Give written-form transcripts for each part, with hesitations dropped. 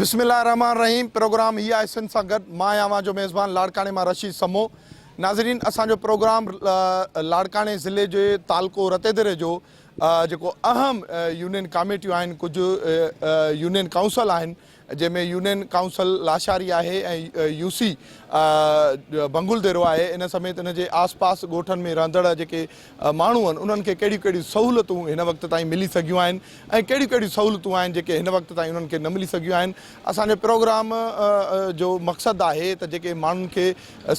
بسم الله الرحمٰن الرحيم پروگرام هي آهي سنڌ سان گڏ مان آهيان اوهان جو ميزبان لاڙڪاڻي مان رشيد سمو ناظرين اسان جو پروگرام لاڙڪاڻي ضلعي جي تعلقو رتيدري جو جيڪو اهم يونين ڪاميٽيون آهن ڪجهه يونين ڪائونسل آهن جنهن ۾ يونين ڪائونسل لاشاري آهي ۽ يو سي بنگل ديرو آهي ان سميت ان جي آس پاس ڳوٺن ۾ رهندڙ جيڪي ماڻهو آهن انهن کي ڪهڙيون ڪهڙيون سهولتون هن وقت تائين ملي سگهيون آهن ۽ ڪهڙيون ڪهڙيون سهولتون آهن جيڪي هن وقت تائين انهن کي نه ملي سگهيون آهن اسان جي پروگرام جو مقصد آهي ته جيڪي ماڻهن کي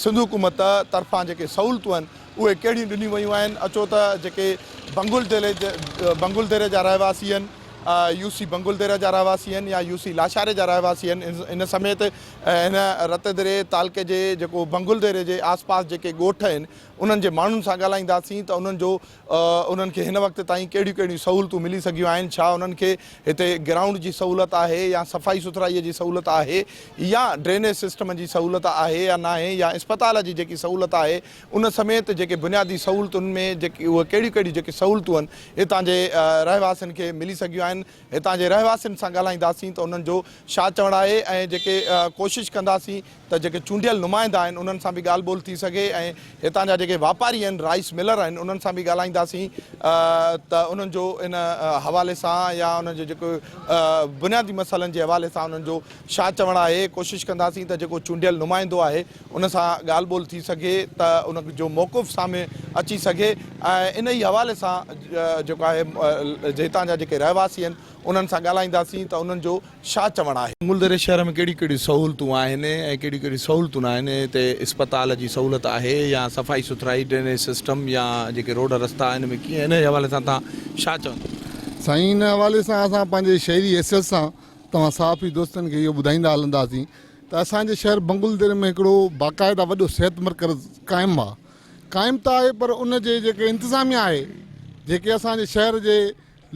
سنڌ حڪومت طرفان جيڪي سهولتون آهن اهي ڪهڙيون ڏنيون ويون آهن اچو ته جيڪي بنگل ديري بنگل ديري جا رهواسي آهن يو سي بنگل ديري جا رهواسي آهن يا يو سي لاشاري جا رهواسي آهن ان سميت هن رت دري تعلقي جي جيڪو بنگل ديري جي آس پاس جيڪي ڳوٺ آهن انهن جي ماڻهن سان ڳالهائينداسين ته انهن جو انهن کي هن وقت تائين ڪهڙيون ڪهڙيون سهولتون ملي سگهيون آهن، ڇا انهن کي هتي گرائونڊ جي سهولت آهي يا صفائي سٿرائي جي سهولت آهي يا ڊرينيج سسٽم جي سهولت آهي يا ناهي يا اسپتال جي جيڪي سهولت آهي ان سميت جيڪي بنيادي سهولتن ۾ جيڪي اهي ڪهڙيون ڪهڙيون جيڪي سهولتون آهن هتان جي رهواسين کي ملي سگهيون آهن هتان جي رهواسين سان ڳالهائينداسين ته انهن جو ڇا چوڻ آهي ۽ جيڪي ڪوشش ڪنداسين ته جيڪي چونڊيل نمائندا آهن انهن سان به ڳالهه ٻولهه ٿي سگهي ۽ هتان جا جيڪي واپاري آهن رائيس ملر آهن انهن سان به ڳالهائينداسين ته انهن جو ان حوالي سان يا انهن جو جيڪو بنيادي مسئلن جي حوالي سان انهن جو ڇا چوڻ آهي ڪوشش ڪنداسين ته جيڪو چونڊيل نمائندو آهي ان سان ڳالهه ٻولهه ٿي سگهي ته ان جو موقف سامهون اچي سگهي ۽ ان ئي حوالي سان جيڪو آهي هتان جا جيڪي رهواسي آهن انهن سان ڳالهائينداسين ته انهن جو ڇا چوڻ آهي. ملدري شهر ۾ ڪهڙيون ڪهڙيون سهولتون آهن ۽ ڪهڙيون ڪهڙيون سهولتون ناهن، هتي اسپتال جي سهولت آهي يا صفائي سٿرائي، ڊرينيج سسٽم يا جيڪي روڊ رستا ان ۾ ڪيئن انهي حوالي سان توهان ڇا چوندو؟ سائين ان حوالي سان اسان پنهنجي شهري حيثيت سان توهان صحافي دوستن کي اهو ٻڌائيندا هلنداسين ته اسان جي شهر بنگلدري ۾ هڪڙو باقاعده وڏو صحت مرڪز قائم آهي قائم ته آهي پر ان جي جيڪي انتظاميا آهي جيڪي اسان جي شهر جي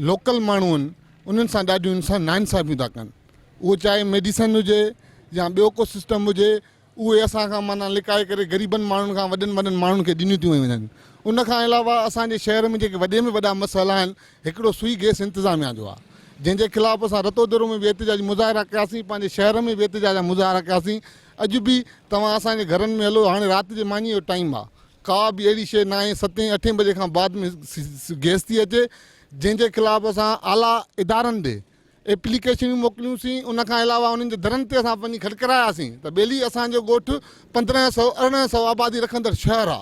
لوڪل ماڻهو آهن انهن سان ڏاڍيون انسان ناانصافيون ٿا ڪن اهو چاهي ميڊيسن هجي يا ٻيو ڪو سسٽم هجي اهي اسان کان معنيٰ لڪائي ڪري غريبن ماڻهن کان وڏن وڏن ماڻهن کي ڏنيون ٿيون وڃن ان کان علاوه اسان جي شهر ۾ جيڪي وڏي ۾ وڏا مسئلا آهن هڪڙو سوئي گئس انتظاميا جو آهي جنهن جي خلاف اسان رتوديرو ۾ به احتجاجي مظاهرا ڪياسين پنهنجي شهر ۾ به احتجاج جا مظاهرا ڪياسين اڄ به توهان اسان جي گهرن ۾ هلو هاڻي رات جي مانيء جو ٽائيم آهي ڪا به اهڙي شيء ناهي ستين اٺين بجي کان بعد ۾ گئس ٿي اچي جنهن جي خلاف اسان اعليٰ ادارن ڏي ايپليڪيشنون موڪليون سين ان کان علاوه انهن جي درن تي اسان وڃي کڙڪراياسين ته ٻيلي اسان جو ڳوٺ 1500 1800 آبادي رکندڙ شهر آ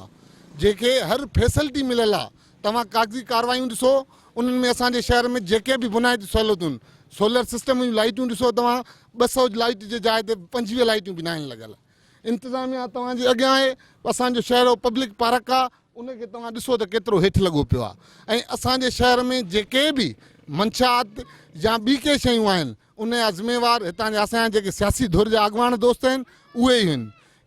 جنهن کي هر فيسلٽي مليل آ توهان ڪاغذي ڪاروايون ڏسو انهن ۾ اسان جي شهر ۾ جيڪي به بنيادي سهولتون سولر سسٽم جون لائيٽون ڏسو توهان 200 لائيٽ جي جاء تي 25 لائيٽون به ناهن لڳل انتظاميا توهان جي اڳيان آهي اسان جو شهر پبلڪ پارڪ آ ان کي توهان ڏسو ته ڪيترو هيٺ لڳو پيو آهي ۽ اسان جي شهر ۾ جيڪي به منشيات يا ٻي ڪي شيون آهن ان جا ذميوار هتان جا اسان جا جيڪي سياسي ڌر جا اڳواڻ دوست آهن اهي ئي آهن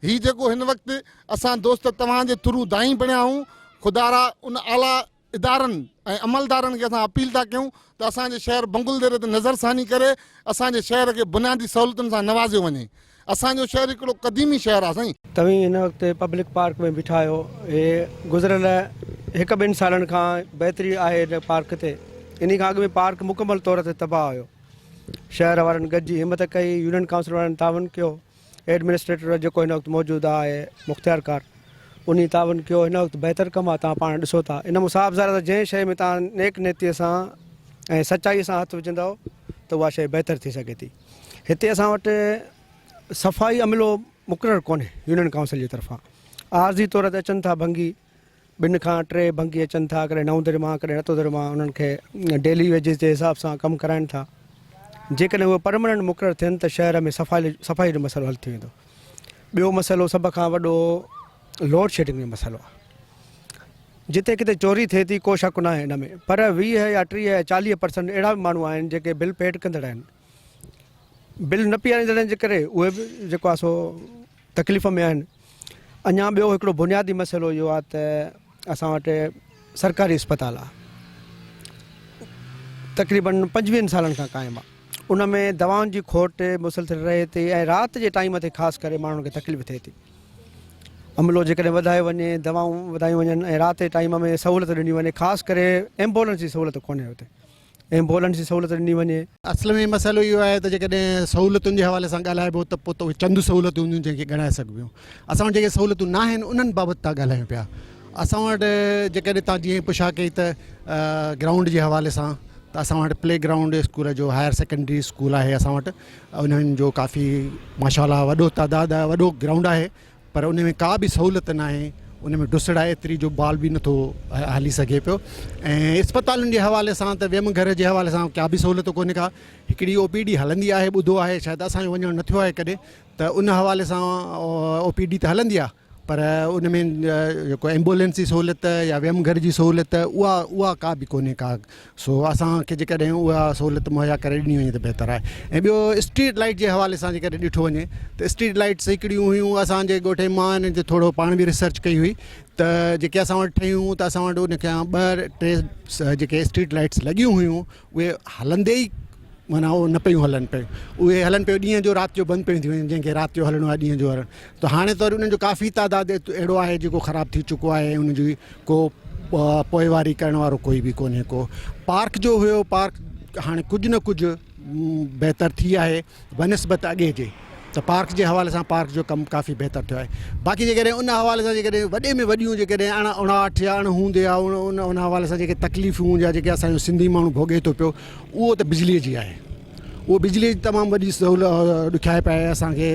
هي جيڪو هن وقت اسان دوست توهان جي ٿرو دائين بڻيا آهيون خدارا ان اعليٰ ادارن ۽ عملدارن کي اسان اپيل ٿا ڪيون ته اسان جي شهر بنگلديري تي نظرثاني ڪري اسان جي شهر کي بنيادي سهولتن سان نوازيو وڃي. اسان جو شهر هڪڙو قديمي شهر آهي سائين. توهين هن وقت پبلڪ پارڪ ۾ بيٺا آهيو. هي گذريل هڪ ٻن سالن کان بهتري آهي هن پارڪ تي. انهي کان اڳ ۾ پارڪ مڪمل طور تي تباهه هيو. شهر وارن گڏجي همت ڪئي، يونين ڪائونسل وارن تعاون ڪيو. ايڊمنسٽريٽر جيڪو هن وقت موجود آهي مختيارڪار انهي تعاون ڪيو هن وقت بهتر ڪم آهي توهان پاڻ ڏسو ٿا ان مان صاف ظاهر آهي ته جنهن شيء ۾ توهان نيڪ نيتي سان ۽ سچائي سان هٿ وجهندؤ ته اها شيء بهتر ٿي سگهي ٿي هتي اسان وٽ صفائي عملو مقرر ڪونهي يونين ڪائونسل جي طرفان عارضي طور تي اچن ٿا ڀنگي ٻن کان ٽي ڀنگي اچن ٿا ڪڏهن نئون در مان ڪڏهن رتو در مان انهن کي ڊيلي ويجز جي حساب سان ڪم ڪرائن ٿا جيڪڏهن اهي پرماننٽ مقرر ٿين ته شهر ۾ صفائي صفائي جو مسئلو حل ٿي ويندو ٻيو مسئلو سڀ کان وڏو لوڊ شيڊنگ جو مسئلو آهي جتي ڪٿي چوري ٿئي ٿي ڪو شڪ ناهي ان ۾ پر 20 يا 30 يا 40 پرسنٽ اهڙا به ماڻهو آهن جيڪي بل پيڊ ڪندڙ آهن بل نه پياريندڙن جي ڪري اهي به جيڪو آهي سو تڪليف ۾ آهن. اڃا ٻيو هڪڙو بنيادي مسئلو اهو آهي ته اسان وٽ سرڪاري اسپتال آهي تقريبن پنجويهن سالن کان قائم آهي ان ۾ دوائن جي کوٽ مسلسل رهي ٿي ۽ رات جي ٽائيم تي خاص ڪري ماڻهن کي تڪليف ٿئي ٿي عملو جيڪڏهن وڌايو وڃي دوائون وڌايون وڃن ۽ رات جي ٽائيم ۾ سهولت ڏني وڃي خاص ڪري ايمبولنس جي سهولت ڪونهي اتي. ايمبولنس جي سهولت ڏني وڃي. اصل ۾ مسئلو اهو آهي ته جيڪڏهن سهولتن جي حوالي سان ڳالهائبو ته پوء ته اهي چند سهولتون هونديون جنهن کي ڳڻائي سگهبيون. اسان وٽ جيڪي سهولتون ناهن انهن بابت ٿا ڳالهايون پيا. اسان وٽ جيڪڏهن توهان جيئن پڇا ڪئي ته گرائونڊ جي حوالي سان ته اسان وٽ پلي گرائونڊ اسڪول جو هائر سيڪنڊري اسڪول آهي اسان وٽ انهن جو ڪافي ماشاء الله وڏو تعداد آهي وڏو گرائونڊ آهي پر ان ۾ ڪا به سهولت ناهي ان ۾ ڊسڙ آهي ايتري جو بال به نٿو هلي سگهي پيو ۽ اسپتالن جي حوالي سان ته ويم گهر جي حوالي سان ڪا به سهولت ڪونهي ڪا هڪڙي او پي ڊي هلندي آهي ٻڌو آهي شايد اسان جو وڃڻ نه ٿيو آهي ڪڏهن ته ان حوالي سان او پي ڊي ته هلندي آهي پر ان ۾ جيڪو ايمبولينس جي سهولت يا ويم گهر جي سهولت اها اها ڪا به ڪونهي ڪا سو اسان کي جيڪڏهن اها سهولت مهيا ڪري ڏني وڃي ته بهتر آهي ۽ ٻيو اسٽريٽ لائيٽ جي حوالي سان جيڪڏهن ڏٺو وڃي ته اسٽريٽ لائيٽس هڪڙيون هيون اسان جي ڳوٺ مان انهن تي ٿورو پاڻ به ريسرچ ڪئي هئي ته جيڪي اسان وٽ ٺهيون ته اسان وٽ ان کان ٻه ٽي جيڪي اسٽريٽ لائيٽس لڳيون هيون اهي هلندي ئي معنيٰ اهو نه پيون هلن پيون اهي هلن پيون ڏينهن جو رات جو بند پيون ٿي وڃن جنهن کي رات جو هلڻو آهي ڏينهن جو هلڻ ته هاڻي ته وري انهن جو ڪافي تعداد اهڙو آهي جيڪو خراب ٿي چڪو آهي ان جي ڪو پوئواري ڪرڻ وارو ڪوئي به ڪونهي ڪو پارڪ جو هيو پارڪ هاڻي ڪجهه نه ڪجهه بهتر ٿي آهي بنسبت اڳي جي ته پارڪ جي حوالي سان پارڪ جو ڪم ڪافي بهتر ٿيو آهي باقي جيڪڏهن ان حوالي سان جيڪڏهن وڏي ۾ وڏيون جيڪڏهن اڻ اڻاٺ يا اڻ هوند يا ان ان حوالي سان جيڪي تڪليفون يا جيڪي اسان جو سنڌي ماڻهو ڀوڳي ٿو پيو اهو ته بجلي جي آهي اهو بجلي جي تمام وڏي سهولت ڏکيائپ آهي اسان کي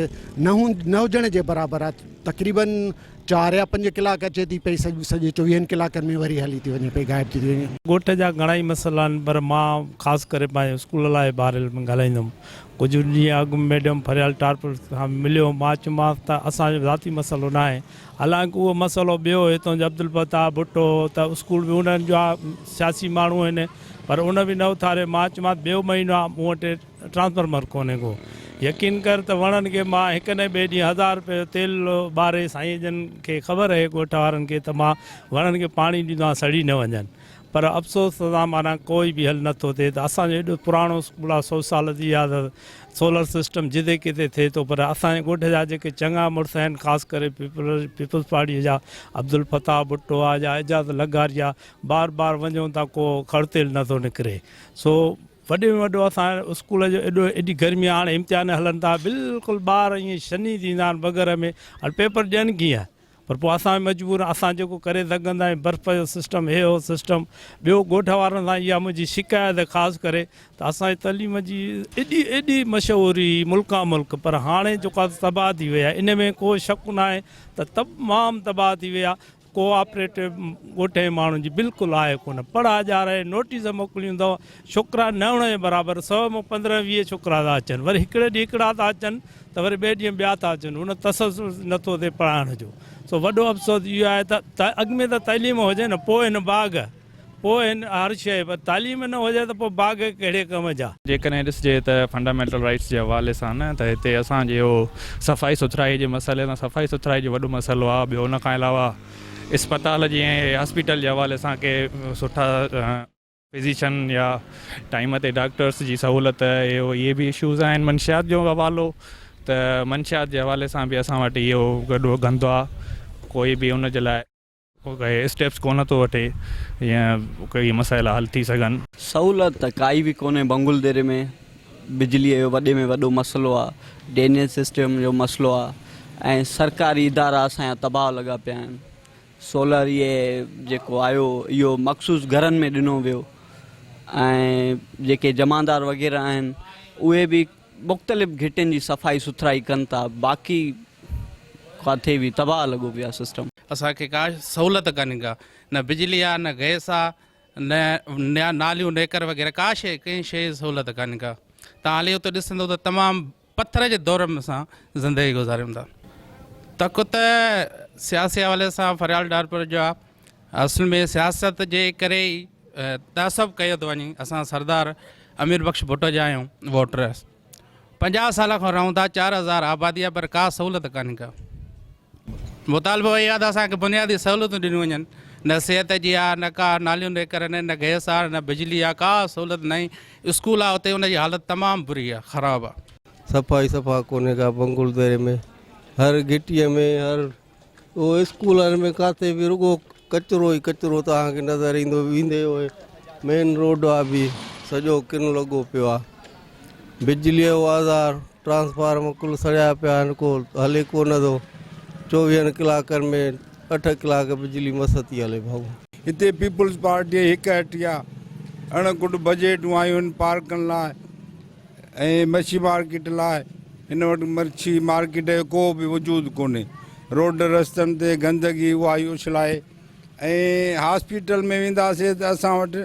نه هوند نه هجڻ جي برابر آهي تقريبن چار يا پنج ڪلاڪ اچي ٿي پئي سڄي چوويهن ڪلاڪن ۾ وري هلي ٿي وڃي پئي غائب ٿي ٿي وڃي. ڳوٺ جا گهڻائي مسئلا آهن پر مان خاص ڪري پنهنجي اسڪول لاء باري ۾ ڳالهائيندم. ڪجهه ڏينهن اڳ ميڊم فريال ٽالپر سان مليو هوم مان چيومانس ته اسان جو ذاتي مسئلو ناهي حالانڪ اهو مسئلو ٻيو هو هتان جو عبدالفتاح ڀٽو هو ته اسڪول به انهن جو آهي سياسي ماڻهو آهن پر ان به نه اٿاريو مان چيومانس ٻيو مهينو آهي مون وٽ ٽرانسفارمر ڪونهي ڪو. يقين ڪر ته وڻن کي مان هڪ نه ٻئي ڏينهن هزار روپيه جو تيل ٻاري سائين جن کي خبر اهي ڳوٺ وارن کي ته مان وڻن کي پاڻي ڏيندو آهيان سڙي نه وڃن پر افسوس سان معنيٰ ڪوئي به حل نه ٿو ٿئي ته اسان جو ايڏو پراڻو اسڪول آهي سو سال ٿي ويا ته سولر سسٽم جتي ڪٿي ٿئي ٿو پر اسان جي ڳوٺ جا جيڪي چڱا مڙس آهن خاص ڪري پيپلز پارٽي جا عبدالفتاح ڀٽو آهي يا اعجاز لغاري آهي بار بار وڃون ٿا ڪو کڙ تيل نه ٿو نڪري سو وڏي ۾ وڏو اسان اسڪول جو ايڏو ايڏي گرمي آ هاڻي امتحان هلن ٿا بلڪل ٻار ائين شني ٿيندا آهن پگهر ۾ هاڻي پيپر ڏين ڪيئن پر پوء اسان به مجبور اسان جيڪو ڪري سگهندا آهيون برف جو سسٽم هي هو سسٽم ٻيو ڳوٺ وارن سان اها منهنجي شڪايت خاص ڪري ته اسان جي تعليم جي ايڏي ايڏي مشهوري هئي ملڪان ملڪ پر هاڻي جيڪو آهي تباهه ٿي وئي آهي ان ۾ ڪو شڪ ناهي ته تمام تباهه ٿي وئي آهي ڪو آپريٽو ڳوٺ جي ماڻهن جي بلڪل آهي ڪونه پڙها ڄارائي نوٽيس موڪليون اٿو ڇوڪرا نه هئڻ جي برابر سو مان 15 20 ڇوڪرا ٿا اچن وري هڪڙي ڏينهن هڪڙا ٿا اچن ته وري ٻئي ڏينهن ٻيا ٿا اچن ان تسلسل نٿو ٿئي پڙهائڻ جو سو وڏو افسوس اهو آهي ته اڳ ۾ ته تعليم هجي نه پوء هن باغ پوء هن هر شيء پر تعليم نه هجي ته پوء باغ ڪهڙي ڪم جا. جيڪڏهن ڏسجي ته فنڊامينٽل رائيٽس جي حوالي سان نه ته هتي اسان جي اهو صفائي سٿرائي جي مسئلي سان صفائي سٿرائي جو وڏو مسئلو آهي ٻيو ان کان علاوه اسپتال جي ۽ هاسپيٽل جي حوالي سان ڪي سٺا فزيشن يا ٽائيم تي ڊاڪٽرس جي سهولت اهو اهي به اشوز آهن منشيات جو حوالو ته منشيات جي حوالي سان به اسان وٽ اهو وڏو گند آهي ڪوئي به ان جي لاء ڪي اسٽيپس ڪونه ٿو وٺي جيئن ڪي مسئلا حل ٿي سگهن. سهولت ته ڪائي به ڪونهي بنگل ديري ۾ بجلي جو وڏي ۾ وڏو مسئلو آ ڊرينيج سسٽم جو مسئلو آ ۽ سرڪاري ادارا اسان جا تباهه لڳا پيا آهن سولر اهي جيڪو آيو اهو مخصوص گهرن ۾ ڏنو ويو ۽ جيڪي جمعدار وغيره آهن اهي به مختلف گهٽين جي صفائي سٿرائي ڪن ٿا باقي ڪاٿي به تباهه لڳو پيو آ سسٽم. اسان کي ڪا سهولت ڪانهي ڪا نه بجلي آ نه گئس آ نه ناليون نيڪر وغيره ڪا شيء ڪنهن شيء جي سهولت ڪانهي ڪا تان هلي اتي ڏسندو ته تمام پٿر جي دور ۾ اسان زندگي گذاريون ٿا تڪ ته سياسي حوالي سان فريال ڊارپر جو آ اصل ۾ سياست جي ڪري ئي تعصب ڪيو ٿو وڃي اسان سردار امير بخش ڀٽو جا آهيون ووٽر 50 سال کان رهون ٿا 4000 آبادي آهي پر ڪا سهولت ڪانهي ڪا مطالبو اهو آهي ته اسان کي بنيادي سهولتون ڏنيون وڃن نه صحت جي آهي نه ڪا ناليون نيڪر آهن نه گئس آهي نه بجلي آهي ڪا سهولت نه اسڪول آهي اتي ان جي حالت تمام بري آهي خراب آهي. صفائي صفا ڪونهي ڪا بنگل ديري ۾ هر گهٽيء ۾ هر اهو اسڪولن ۾ ڪاٿي به رڳو ڪچرو ئي ڪچرو توهان کي نظر ايندو ويندي اهي مين روڊ آ به سڄو ڪن لڳو پيو آ. بجليء جو آزار، ٽرانسفارم ڪل سڙيا پيا آهن، ڪو هلي ڪو نه ٿو. چوويهن ڪلاڪن ۾ اٺ ڪلاڪ بجلي مس ٿي هلي ڀائو. هتي پيپلز پارٽيء جي هڪ هٽي آ. اڻ ڪٽ بجيٽون آيون آهن پارڪن لاء ۽ مڇي مارڪيٽ لاء. هن وٽ مڇي مارڪيٽ جو ڪو به وجود ڪونهي. روڊ رستن تي گندگي اها ئي اڇلائي ۽ هاسپيٽل ۾ وينداسين ته اسان وٽ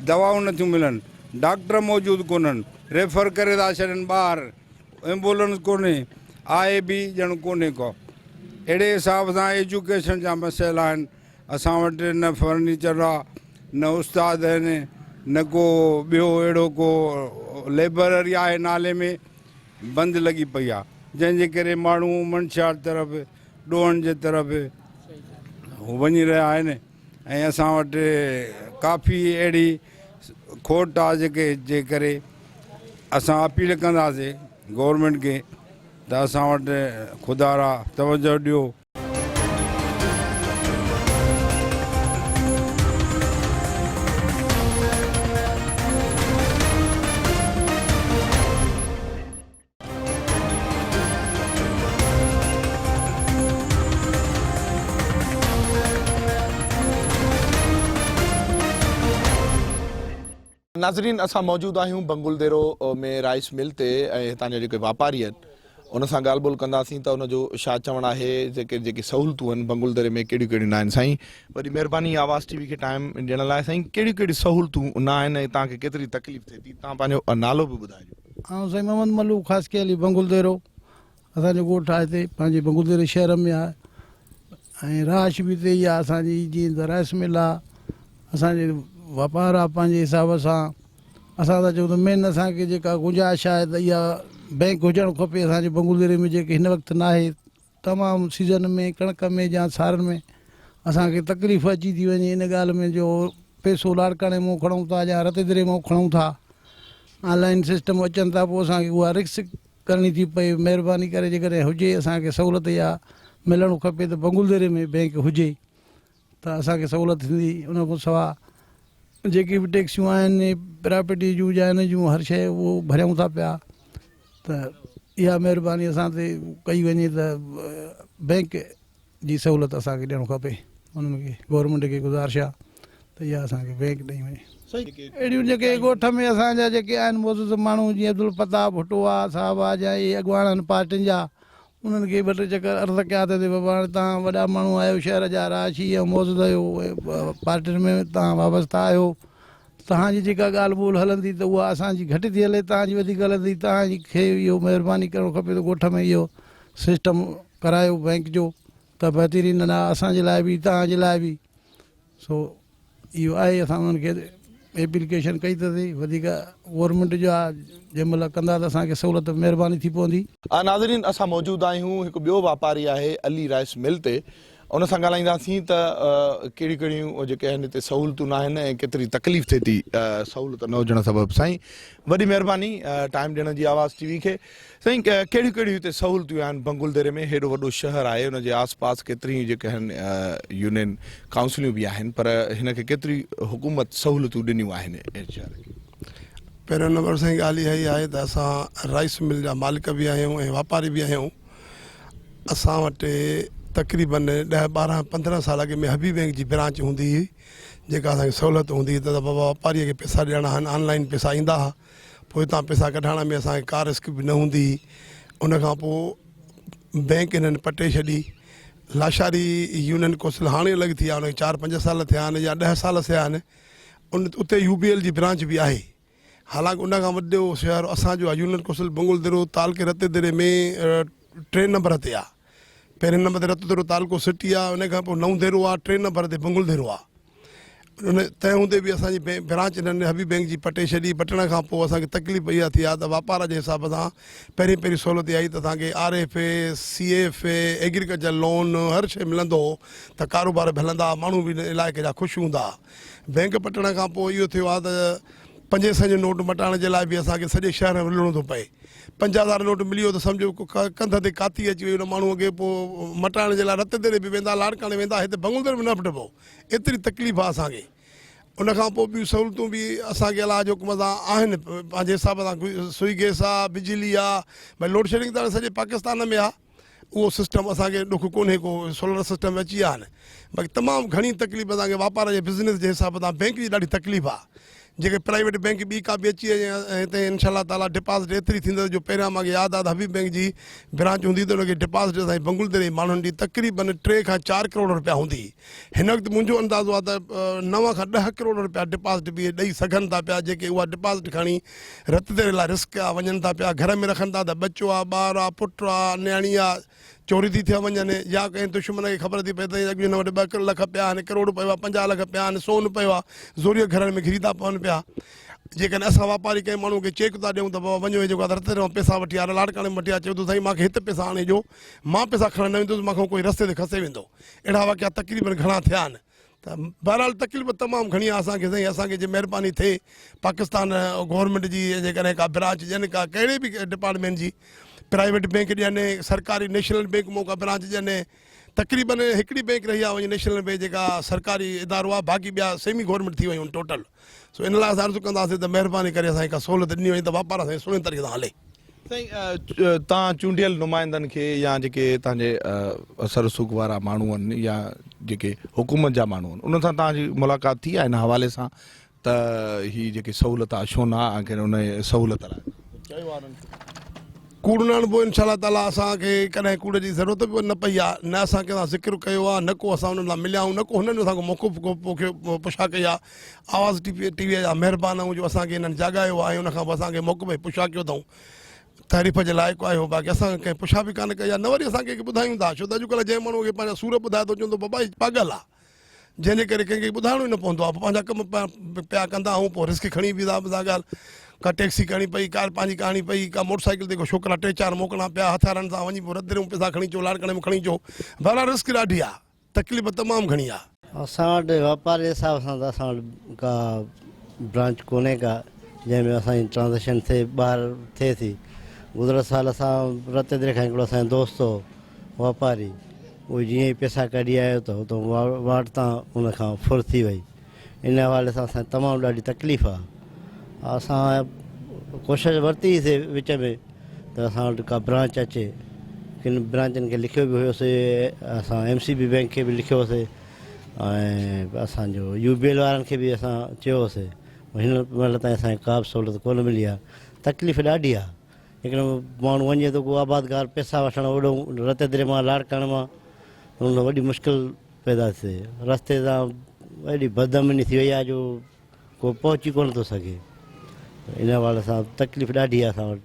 دوائون نٿيون ملن، ڊاڪٽر موجود ڪونهن، ريفر ڪري ٿا ڇڏن ٻاهر، ايمبولنس ڪونهي، آهي به ڄڻ ڪونهي ڪو. اهڙي حساب سان ايجوڪيشن جا مسئلا آهن، اسان وٽ نه فرنيچر آ، نه استاد آهن، نه ڪو ٻيو اهڙو ڪو لئبرري آهي نالي ۾ بند لڳي پئي آ، جنهن جي ڪري ماڻهو منشيات طرف، ڏوهن جي طرف وڃي رهيا آهن. ۽ اسان وٽ ڪافي اهڙي کوٽ آ جيڪي جي ڪري اسان اپيل ڪنداسي گورنمينٽ کي ته اسان وٽ خدارا توجه ڏيو. ناظرين اسان موجود آهيون بنگل ديرو ۾ رائيس مل تي ۽ هتان جا جيڪي واپاري آهن ان سان ڳالهه ٻولهه ڪنداسين ته ان جو ڇا چوڻ آهي جيڪي جيڪي سهولتون آهن بنگل ديري ۾ ڪهڙيون ڪهڙيون نه آهن سائين وڏي مهرباني آواز ٽي وي کي ٽائيم ڏيڻ لاء سائين ڪهڙيون ڪهڙيون سهولتون نه آهن ۽ توهان کي ڪيتري تڪليف ٿئي ٿي توهان پنهنجو نالو به ٻڌائجو. آئون سائين محمد ملوڪ خاصخيلي بنگل ديرو اسان جو ڳوٺ آهي هتي پنهنجي بنگل ديري شهر ۾ آهي ۽ رهائش به هتي ئي آهي اسان جي جيئن ته رائس مل آهي اسان جي واپار آهي پنهنجي حساب سان اسان ٿا چئون ته مين اسان کي جيڪا گنجائش آهي ته اها بئنڪ هجڻ کپي اسان جي بنگل ديري ۾ جيڪي هن وقت ناهي تمام سيزن ۾ ڪڻڪ ۾ يا سارن ۾ اسان کي تڪليف اچي ٿي وڃي ان ڳالهه ۾ جو پئسو لاڙڪاڻي مون کڻون ٿا يا رتيدري مون کڻون ٿا آن لائن سسٽم اچن ٿا پوء اسان کي اها رسڪ ڪرڻي ٿي پئي مهرباني ڪري جيڪڏهن هجي اسان کي سهولت اها ملڻ کپي ته بنگلديري ۾ بئنڪ هجي ته اسان کي سهولت ٿيندي ان کان سوا جيڪي به ٽيڪسيون آهن پراپرٽي جون يا ان جون هر شيء اهو ڀريون ٿا پيا ته اها مهرباني اسان تي ڪئي وڃي ته بئنڪ جي سهولت اسان کي ڏيڻ کپي انهن کي گورنمينٽ کي گذارش آهي ته اها اسان کي بئنڪ ڏئي وڃي. اهڙيون جيڪي ڳوٺ ۾ اسان جا جيڪي آهن معزز ماڻهو جيئن عبدالفتاح ڀٽو آ صاحب آ يا اهي اڳواڻ آهن پارٽين جا انهن کي ٻه ٽي چڪر عرض ڪيا ته بابا هاڻي توهان وڏا ماڻهو آهيو شهر جا رهائشي ۽ معزز آهيو پارٽين ۾ توهان وابسته آهيو توهان جي جيڪا ڳالهه ٻولهه هلندي ته اها اسان جي گهٽ ٿي هلي توهان جي وڌيڪ هلندي توهان کي اهو مهرباني ڪرڻ کپي ته ڳوٺ ۾ اهو سسٽم ڪرايو بئنڪ جو ته بهترين نه اسان جي لاء به توهان جي لاء به سو اهو آهي اسان انهن کي ايپليڪيشن ڪئي اٿسي وڌيڪ گورنمينٽ جو آهي جنهن مهل ڪندا ته اسان کي سهولت مهرباني ٿي پوندي. ناظرين اسان موجود آهيون هڪ ٻيو واپاري آهي علي رائس مل تي ان سان ڳالهائينداسين ته ڪهڙيون ڪهڙيون جيڪي آهن هتي سهولتون ناهن ۽ ڪيتري تڪليف ٿئي ٿي سهولت نه هجڻ سبب سائين وڏي مهرباني ٽائيم ڏيڻ جي آواز ٽي وي کي سائين ڪهڙيون ڪهڙيون هتي سهولتيون آهن بنگل ديري ۾ هيڏو وڏو شهر آهي ان جي آس پاس ڪيتريون جيڪي آهن يونين ڪائونسليون به آهن پر هن کي ڪيتري حڪومت سهولتون ڏنيون آهن ان شهر کي. پهريون نمبر سائين ڳالهه اها ئي آهي ته اسان رائيس مل جا مالڪ به آهيون ۽ واپاري به آهيون اسان وٽ تقريبن ڏهه 12 15 سال اڳ ۾ حبيب بينڪ جي برانچ هوندي هئي جيڪا اسان کي سهولت هوندي هئي ته بابا واپاري کي پئسا ڏيڻا آهن آن لائن پئسا ايندا هئا پوء هتان پئسا ڪڍائڻ ۾ اسان کي ڪا رسڪ به نه هوندي هئي. ان کان پوء بئنڪ هنن پٽي ڇڏي. لاشاري يونين ڪونسل هاڻي الڳ ٿي آهي ان کي چار پنج سال ٿيا آهن يا ڏهه سال ٿيا آهن. ان اتي يو بي ايل جي برانچ به آهي. حالانڪ ان کان وڏو شهر اسان جو آهي يونين ڪونسل بنگل ديرو تعلقي رتي ديري ۾ ٽئين نمبر تي آهي. پهرين نمبر تي رتو ديرو تعلقو سٽي آهي ان کان پوء نئون ديرو آهي ٽئين نمبر تي بنگل ديرو آهي. ان تنهن هوندي به اسان جي برانچ هنن حبيب بئنڪ جي پٽي ڇڏي پٽڻ کان پوء اسان کي تڪليف اها ٿي آهي ته واپار جي حساب سان پهرين پهرين سهولت اها آئي ته اسان کي R F A, C F A, agriculture loan هر شيء ملندو هو ته ڪاروبار به هلندا ها ماڻهو به ان علائقي جا خوش هوندا ها. بئنڪ پٽڻ کان پوء اهو ٿيو آهي ته پنجين سئين جو نوٽ مٽائڻ جي لاء به اسان کي سڄي شهر ۾ رلڻو ٿو پئي. 5000 نوٽ ملي ويو ته سمجهو ڪنڌ تي ڪاتي اچي وئي ان ماڻهوء کي پوء مٽائڻ جي لاء رت ديري به ويندا لاڙڪاڻي ويندا هتي بنگلدير به نه پٽبو. ايتري تڪليف آ اسان کي. ان کان پوء ٻيون سهولتون به اسان کي الله جي حڪم سان آهن پنهنجي حساب سان سوئي گئس آ بجلي آ ڀئي لوڊشيڊنگ ته هاڻي سڄي پاڪستان ۾ آ اهو سسٽم اسان کي ڏک ڪونهي ڪو سولر سسٽم اچي ويا آهن باقي تمام گهڻي تڪليف اسان کي واپار جي بزنس جي حساب سان بينڪ جي ڏاڍي تڪليف آ جيڪي پرائيويٽ بينڪ ٻي ڪا به اچي وڃي هتي انشاء الله تعالي ڊپازٽ ايتري ٿيندس جو پهريان مان کي ياد آ ته حبيب بينڪ جي برانچ هوندي ته ان کي ڊپازٽ اسان جي بنگل دري ماڻهن جي تقريبن ٽي کان چار ڪروڙ روپيا هوندي هن وقت منهنجو اندازو آ ته نو کان ڏهه ڪروڙ روپيا ڊپازٽ به ڏئي سگهن ٿا پيا جيڪي اها ڊپازٽ کڻي رت تيري لاء رسڪ آ وڃن ٿا پيا گهر ۾ رکن ٿا ته ٻچو آ ٻار آ پٽ آ نياڻي آ چوري ٿي ٿيا وڃن يا ڪنهن دشمن کي خبر ٿي پئي ته اڳ هن وٽ ٻه لک پيا آهن، ڪروڙ پيو آهي، 50 لک پيا آهن، سون پيو آهي، زوريء گهرن ۾ گهري ٿا پون پيا. جيڪڏهن اسان واپاري ڪنهن ماڻهوء کي چيڪ ٿا ڏيون ته بابا وڃو هي جيڪو آهي رتي مان پئسا وٺي آ، لاڙڪاڻي مان وٺي آ، چئي ٿو سائين مان کي هت پئسا آڻي ڏيو، مان پئسا کڻڻ نه ويندس، مان کان ڪوئي رستي تي کسي ويندو. اهڙا واقعا تقريبن گهڻا ٿيا آهن. ته بهرحال تڪليف تمام گهڻي آهي اسان کي سائين اسان کي جي مهرباني ٿئي پاڪستان گورنمينٽ جي جيڪڏهن ڪا برانچ ڏين ڪا ڪهڙي به ڊپارٽمينٽ جي پرائيويٽ بينڪ ڏين سرڪاري نيشنل بينڪ مون ڪا برانچ ڏين تقريبن هڪڙي بينڪ رهي آهي وڃي نيشنل بينڪ جيڪا سرڪاري ادارو آهي باقي ٻيا سيمي گورنمينٽ ٿي ويون ٽوٽل سو ان لاء اسان عرض ڪنداسين ته مهرباني ڪري اسان کي ڪا سهولت ڏني وڃي ته واپار اسان جو سهڻي طريقي سان هلي. سائين توهان چونڊيل نمائندن کي يا جيڪي توهان جي اثر رسوخ وارا ماڻهو آهن يا جيڪي حڪومت جا ماڻهو آهن انهن سان توهان جي ملاقات ٿي آهي ان حوالي سان ته هي جيڪي سهولت آهي ڇو نه آخر ان سهولت لاء چيو آهي انهن کي. ڪوڙ نه هڻبو انشاء الله تعالي اسان کي ڪڏهن ڪوڙ جي ضرورت به نه پئي آهي نه اسان ڪنهن سان ذڪر ڪيو آهي نه ڪو اسان انهن سان مليا آهيون نه ڪو هنن اسان کان موقف پڇا ڪئي آهي آواز ٽي وي جا مهربان آهيون جو اسان کي انهن جاڳايو آهي ۽ ان کان پوء اسان کي موقف ۽ پڇا ڪيو اٿئون تعريف جي لائق آهيو باقي اسان کان ڪنهن پڇا به ڪانه ڪئي آهي نه وري اسان ڪنهن کي ٻڌايون ٿا ڇو ته اڄڪلهه جنهن ماڻهو کي پنهنجا سور ٻڌائي ٿو چوندو بابا هي پاڳل آهي جنهن جي ڪري ڪنهن کي ٻڌائڻو ئي نه پوندو آهي پوء پنهنجا ڪم پيا ڪندا آهيون پوء رسڪ کڻي به ٿا ڳالهه ڪا ٽيڪسي ڪرڻي پئي ڪار پنهنجي ڪرڻي پئي ڪا موٽر سائيڪل تي ڪو ڇوڪرا ٽي چار موڪلڻا پيا هٿيارن سان وڃي پوء رڌريون پئسا کڻي اچو لاڙڪاڻي ۾ کڻي اچو بهرحال رسڪ ڏاڍي آهي تڪليف تمام گهڻي آ. اسان وٽ واپار جي حساب سان ته اسان وٽ ڪا برانچ ڪونهي ڪا جنهن ۾ اسان جي ٽرانزيڪشن ٿئي ٻاهر ٿئي ٿي گذريل سال اسان رتيدري کان هڪڙو اسان جو دوست هو واپاري اهو جيئن ئي پئسا ڪڍي آيو ته اتو واٽ تان ان کان ڦر ٿي وئي ان حوالي سان اسان کي تمام ڏاڍي تڪليف آ اسان ڪوشش ورتي سي وچ ۾ ته اسان وٽ ڪا برانچ اچي ڪن برانچن کي لکيو به هيوسي اسان ايم سي بي بينڪ کي به لکيو هوسي ۽ اسان جو يو بي ايل وارن کي به اسان چيو هوسي هن مهل تائين اسان کي ڪا به سهولت ڪونه ملي آ تڪليف ڏاڍي آ هڪڙو ماڻهو وڃي ٿو ڪو آبادگار پئسا وٺڻ اوڏو رتيدري مان لاڙڪاڻي مان ان وڏي مشڪل پيدا ٿئي. رستي تان ايڏي بدامني ٿي وئي آهي جو ڪو پهچي ڪونه ٿو سگهي. ان حوالي سان تڪليف ڏاڍي آهي اسان وٽ.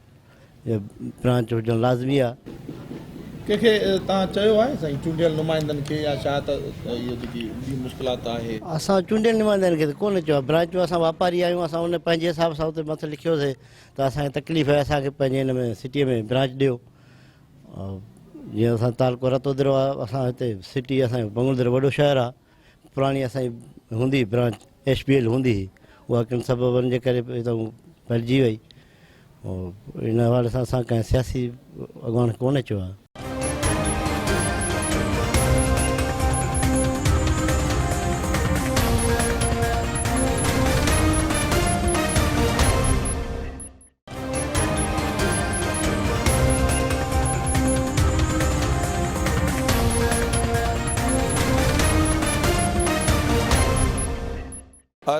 برانچ هجڻ لازمي آهي. ڪنهن کي توهان چيو آهي سائين چونڊيل نمائندن کي يا ڇا ته اهي جيڪي ٻي مشڪلات آهي. اسان چونڊيل نمائندن کي ته ڪونه چيو آهي. برانچ ۾ اسان واپاري آهيون اسان ان پنهنجي حساب سان اتي مٿي لکيوسي ته اسان کي تڪليف آهي اسان کي پنهنجي هن ۾ سٽيء ۾ برانچ ڏيو. جيئن اسان تعلقو رتودرو آ اسان هتي سٽي اسان جو بنگلدرو وڏو شهر آ پراڻي اسان جي هوندي هئي برانچ ايس بي ايل هوندي هئي اها ڪن سببن جي ڪري هتان ڦهلجي وئي ان حوالي سان اسان ڪنهن سياسي اڳواڻ کي ڪونه چيو آ.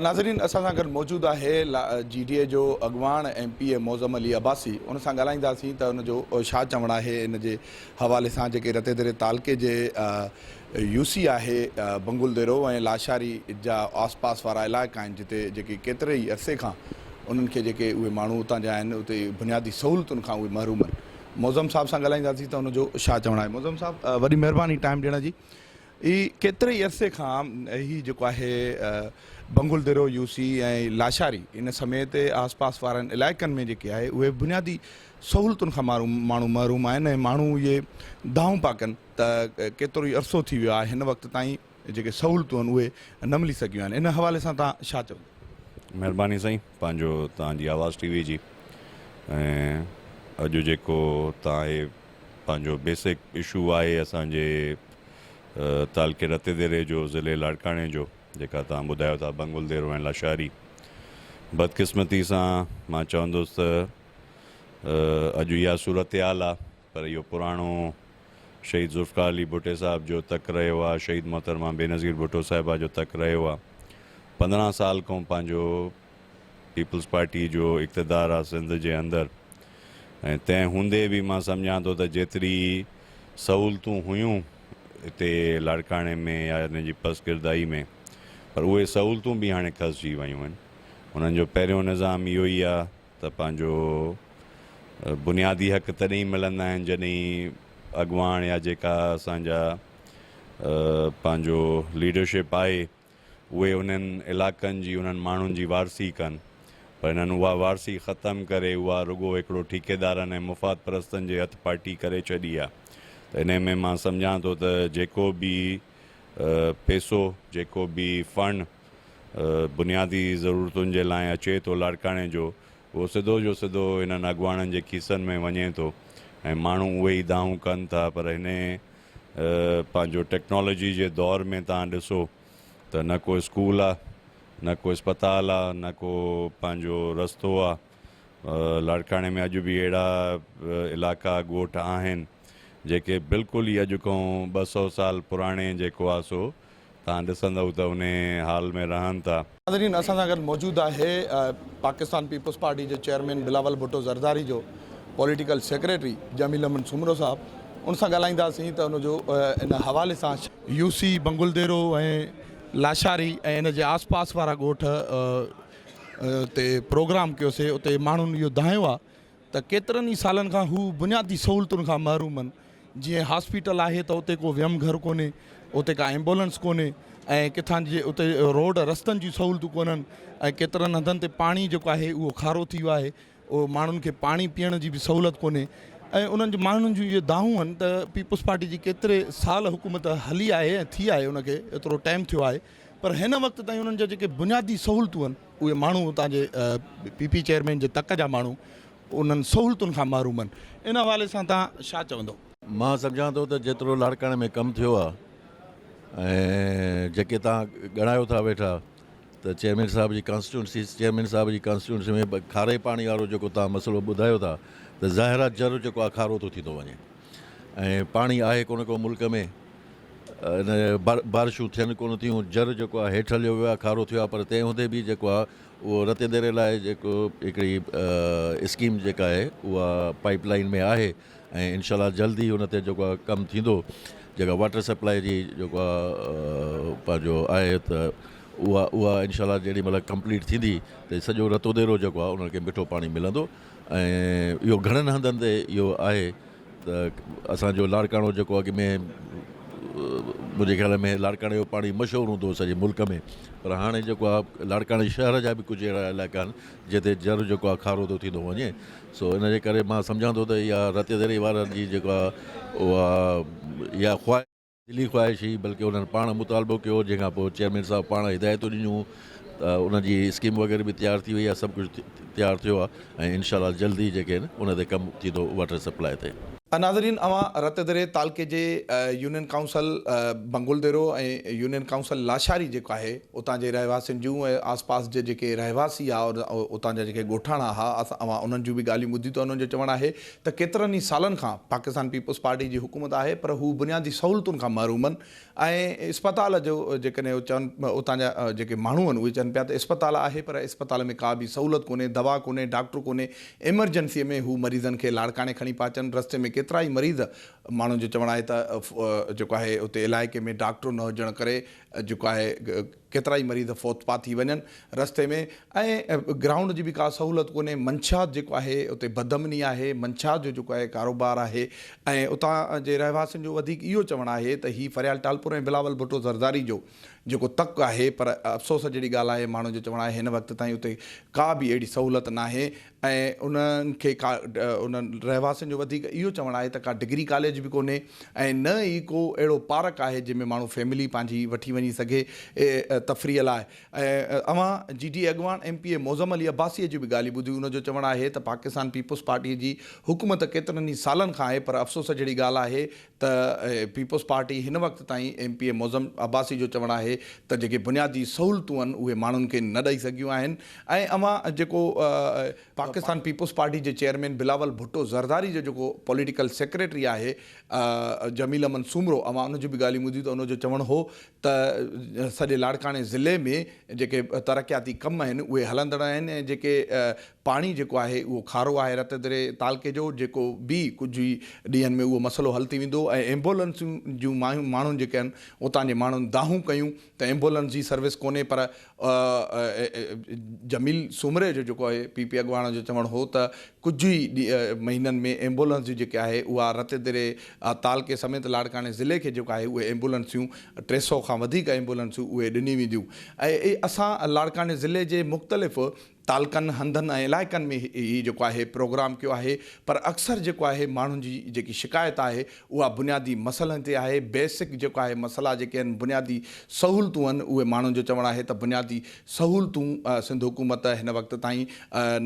ناظرين اسان سان گڏ موجود آهي جي ڊي اي جو اڳواڻ M P A Moazzam Ali Abbasi ان سان ڳالهائينداسين ته ان جو ڇا چوڻ آهي ان جي حوالي سان جيڪي رتيدري تعلقي جي يو سي آهي بنگل ديرو ۽ لاشاري جا آس پاس وارا علائقا آهن جتي جيڪي ڪيتري ئي عرصي کان انهن کي جيڪي اهي ماڻهو اتان جا آهن اتي بنيادي سهولتن کان اهي محروم آهن معظم صاحب سان ڳالهائينداسين ته ان جو ڇا چوڻ آهي معظم صاحب وڏي مهرباني ٽائيم ڏيڻ جي هي ڪيتري ئي عرصي کان هي جيڪو آهي بنگل ديرو يو سي ۽ لاشاري ان سميت آس پاس وارن علائقن ۾ جيڪي آهي اهي بنيادي سهولتن کان ماڻهو محروم آهن ۽ ماڻهو اهي دانهون پيا ڪن ته ڪيترو ئي عرصو ٿي ويو آهي هن وقت تائين جيڪي سهولتون آهن اهي نه ملي سگهيون آهن ان حوالي سان توهان ڇا چوندو؟ مهرباني سائين پنهنجو توهان جي آواز ٽي وي جي ۽ اڄ جيڪو توهان هي پنهنجو بيسڪ اشو آهي اسان جي تعلقي رتيديري جو ضلعي لاڙڪاڻي جو. جيڪا توهان ٻڌايو ٿا بنگل ديرو ۽ لاشاري بدقسمتي سان مان چوندس ته اڄ اها صورتحال آ پر اهو پراڻو شهيد ذوالفقار علي ڀٽي صاحب جو تڪ رهيو آ شهيد محترمه بينظير ڀٽو صاحبه جو تڪ رهيو آ 15 سال کان پنهنجو پيپلز پارٽي جو اقتدار آ سنڌ جي اندر ۽ تنهن هوندي به مان سمجهان ٿو ته جيتري سهولتون هيون هتي لاڙڪاڻي ۾ يا ان جي پسگردائي ۾ پر اهي سهولتون به هاڻي کسجي ويون آهن. انهن جو پهريون نظام اهو ئي آ ته پنهنجو بنيادي حق تڏهن ئي ملندا آهن جڏهن اڳواڻ يا جيڪا اسان جا پنهنجو ليڊرشپ آهي اهي انهن علاقن جي انهن ماڻهن جي وارثي ڪن پر هنن اها وارثي ختم ڪري اها رڳو هڪڙو ٺيڪيدارن ۽ مفاد پرستن جي هٿ پارٽي ڪري ڇڏي آ ته انهي ۾ مان سمجهان ٿو ته جيڪو به پيسو جيڪو به فنڊ بنيادي ضرورتن جي لاء اچي ٿو لاڙڪاڻي جو اهو سڌو جو سڌو هنن اڳواڻن جي کيسن ۾ وڃي ٿو ۽ ماڻهو اهي ئي دانهون ڪن ٿا پر هني پنهنجو ٽيڪنالاجي جي دور ۾ توهان ڏسو ته نه ڪو اسڪول آ نه ڪو اسپتال آ نه ڪو پنهنجو رستو آ لاڙڪاڻي ۾ اڄ به اهڙا علائقا ڳوٺ آهن جيڪي بلڪل ئي اڄ کان 200 سال پراڻي جيڪو آ سو توهان ڏسندؤ ته انهي حال ۾ رهن ٿا. ناظرين اسان سان گڏ موجود آهي پاڪستان پيپلز پارٽي جي چيئرمين بلاول ڀٽو زرداري جو پوليٽيڪل سيڪريٽري جميل احمد سومرو صاحب ان سان ڳالهائينداسين ته ان جو ان حوالي سان يو سي بنگلديرو ۽ لاشاري ۽ ان جي آس پاس وارا ڳوٺ تي پروگرام ڪيوسي اتي ماڻهن اهو دانهيو آهي ته ڪيترن ئي سالن کان هو بنيادي سهولتن کان محروم آهن جيئن هاسپيٽل آهي ته اتي ڪو ويم گهر ڪونهي اتي ڪا ايمبولنس ڪونهي ۽ ڪٿان جي اتي روڊ رستن جون سهولتون ڪونهن ۽ ڪيترن هنڌن تي پاڻي جيڪو آهي اهو کارو ٿي ويو آهي اهو ماڻهن کي پاڻي پيئڻ جي به سهولت ڪونهي ۽ انهن جي ماڻهن جون اهي دانهون آهن ته پيپلز پارٽي جي ڪيتري سال حڪومت هلي آهي ۽ ٿي آهي ان کي ايترو ٽائيم ٿيو آهي پر هن وقت تائين انهن جا جيڪي بنيادي سهولتون آهن اهي ماڻهو اتان جي پي پي چيئرمين جي تڪ جا ماڻهو انهن سهولتن کان محروم آهن ان حوالي سان توهان ڇا چوندؤ؟ مان سمجهان ٿو ته جيترو لاڙڪاڻي ۾ ڪم ٿيو آهي ۽ جيڪي توهان ڳڻايو ٿا ويٺا ته چيئرمين صاحب جي ڪانسٽيٽوئنسي چيئرمين صاحب جي ڪانسٽيٽوئنسي ۾ کاري پاڻي وارو جيڪو توهان مسئلو ٻڌايو ٿا ته ظاهر آهي جر جيڪو آهي کارو ٿو ٿيندو وڃي ۽ پاڻي آهي ڪونه ڪو ملڪ ۾ ان بارشون ٿين ڪونه ٿيون جر جيڪو آهي هيٺ هليو ويو آهي کارو ٿيو آهي پر تنهن هوندي به جيڪو آهي اهو رتي ديري لاء جيڪو هڪڙي اسڪيم جيڪا آهي اها پائيپ لائين ۾ آهي ۽ انشاء الله جلد ئي ان تي جيڪو آهي ڪم ٿيندو جيڪا واٽر سپلائي جي جيڪو آهي پنهنجو آهي ته اها اها انشاء الله جيڏي مهل ڪمپليٽ ٿيندي ته سڄو رتو ديرو جيڪو آهي انهن کي مٺو پاڻي ملندو ۽ اهو گهڻن هنڌن تي اهو آهي ته اسان جو لاڙڪاڻو جيڪو اڳ ۾ منهنجي خيال ۾ لاڙڪاڻي جو پاڻي مشهور هوندو هو سڄي ملڪ ۾ پر هاڻي جيڪو آهي لاڙڪاڻي شهر جا به ڪجهه اهڙا علائقا آهن جتي جر جيڪو آهي کارو ٿو ٿيندو وڃي سو ان جي ڪري مان سمجهان ٿو ته اها رتيدري وارن جي جيڪو آهي اها اها خواهش دلي خواهش هئي بلڪه انهن پاڻ مطالبو ڪيو جنهن کان پوء چيئرمين صاحب پاڻ هدايتون ڏنيون ته ان جي اسڪيم وغيره به تيار ٿي وئي آهي سڀ ڪجهه تيار ٿيو آهي ۽ انشاء الله جلد ئي جيڪي آهن ان تي ڪم ٿيندو واٽر سپلاء تي. ناظرين اوهان رتدري تعلقي جي union council Bangaldero ۽ union council Lashari جيڪو آهي اتان جي رهواسين جون ۽ آس پاس جي جيڪي رهواسي ها اتان جا جيڪي ڳوٺاڻا ها اوهان انهن جون به ڳالهيون ٻڌيون ته انهن جو چوڻ آهي ته ڪيترن ئي سالن کان پاڪستان پيپلز پارٽي جي حڪومت آهي پر هو بنيادي سهولتن کان محروم آهن ۽ اسپتال جو جيڪڏهن هو چون اتان جا جيڪي ماڻهو آهن اهي چون پيا ته اسپتال آهي پر اسپتال ۾ ڪا به سهولت ڪونهي دوا ڪونهي ڊاڪٽر ڪونهي ايمرجنسي ۾ هو مريضن کي لاڙڪاڻي کڻي پيا اچن رستي ۾ ڪيترائي مريض ماڻهن جو چوڻ آهي ته جيڪو آهي اتي علائقي ۾ ڊاڪٽر نه هجڻ ڪري جيڪو آهي ڪيترائي مريض فوت پيا ٿي وڃن رستي ۾ ۽ گرائونڊ جي به ڪا سهولت ڪونهي منشيات جيڪو آهي اتي بدامني آهي منشيات جو جيڪو آهي ڪاروبار آهي ۽ اتان جي رهواسين جو وڌيڪ اهو چوڻ آهي ته هي فريال ٽالپر ۽ بلاول ڀٽو زرداري جو جيڪو تڪ آهي پر افسوس جهڙي ڳالهه آهي ماڻهن جو چوڻ آهي هن وقت تائين اتي ڪا به اهڙي سهولت ناهي ۽ انهن کي ڪا انهن رهواسين جو وڌيڪ اهو چوڻ آهي ته ڪا ڊگري ڪاليج به ڪونهي ۽ نه ئي ڪو اهڙو پارڪ آهي جنهن ۾ ماڻهو فيملي پنهنجي وٺي وڃي سگهي. تفريح لاء ۽ اوهان جي ڊي اي اڳواڻ ايم پي اي معظم علي عباسيء جون به ڳالهيون ٻڌيون ان جو چوڻ آهي ته پاڪستان پيپلز پارٽيء جي حڪومت ڪيترن ئي سالن کان آهي پر افسوس جهڙي ڳالهه آهي ته پيپلز پارٽي هن وقت تائين ايم پي اي معظم عباسي جو چوڻ آهي ته جيڪي بنيادي سهولتون آهن اهي ماڻهن کي نه ڏئي سگهيون آهن ۽ اوهان جيڪو پاڪستان پيپلز پارٽي جي چيئرمين بلاول ڀٽو زرداري جو جيڪو پوليٽيڪل سيڪريٽري آهي جميل احمد سومرو اوهان ان جون به ڳالهيون ٻڌيون ته ان جو چوڻ هو ته سڄي لاڙڪاڻي ضلعي ۾ جيڪي ترقياتي ڪم آهن اهي هلندڙ آهن ۽ جيڪي پاڻي جيڪو آهي اهو کارو آهي رتيدري تعلقي جو جيڪو به ڪجهه ئي ڏينهن ۾ اهو مسئلو حل ٿي ويندو ۽ ايمبولنسون جون ماڻهن جيڪي آهن اتان جي ماڻهن دانهون ڪيون ته ايمبولنس جي سروس ڪونهي پر جميل سومري جو جيڪو آهي پي پي اڳواڻ جو چوڻ هو ته ڪجهه ئي مهينن ۾ ايمبولنس جي جيڪي آهي اها رتيدري تعلقي سميت لاڙڪاڻي ضلعي کي جيڪو آهي اهي ايمبولنسيون 300 کان وڌيڪ ايمبولنسيون اهي ڏني وينديون ۽ اسان لاڙڪاڻي ضلعي جي مختلف تعلقن، هنڌن ۽ علائقن ۾ هي جيڪو آهي پروگرام ڪيو آهي پر اڪثر جيڪو آهي ماڻهن جي جيڪي شڪايت آهي اها بنيادي مسئلن تي آهي بيسڪ جيڪو آهي مسئلا جيڪي آهن بنيادي سهولتون آهن اهي ماڻهن جو چوڻ آهي ته بنيادي سهولتون سنڌ حڪومت هن وقت تائين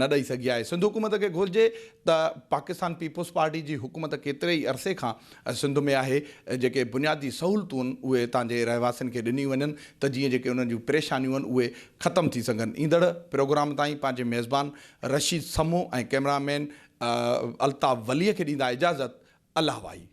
نه ڏئي سگهي آهي سنڌ حڪومت کي گهرجي ته پاڪستان پيپلز پارٽي جي حڪومت ڪيتري ئي عرصي کان سنڌ ۾ آهي جيڪي بنيادي سهولتون آهن اهي هتان جي رهواسين کي ڏنيون وڃن ته جيئن جيڪي انهن جون پريشانيون آهن اهي ختم ٿي سگهن ايندڙ پروگرام تائين پنهنجي ميزبان رشيد سمون ۽ ڪئميرا مين الطاف ولي کي ڏيندا اجازت الله واهي.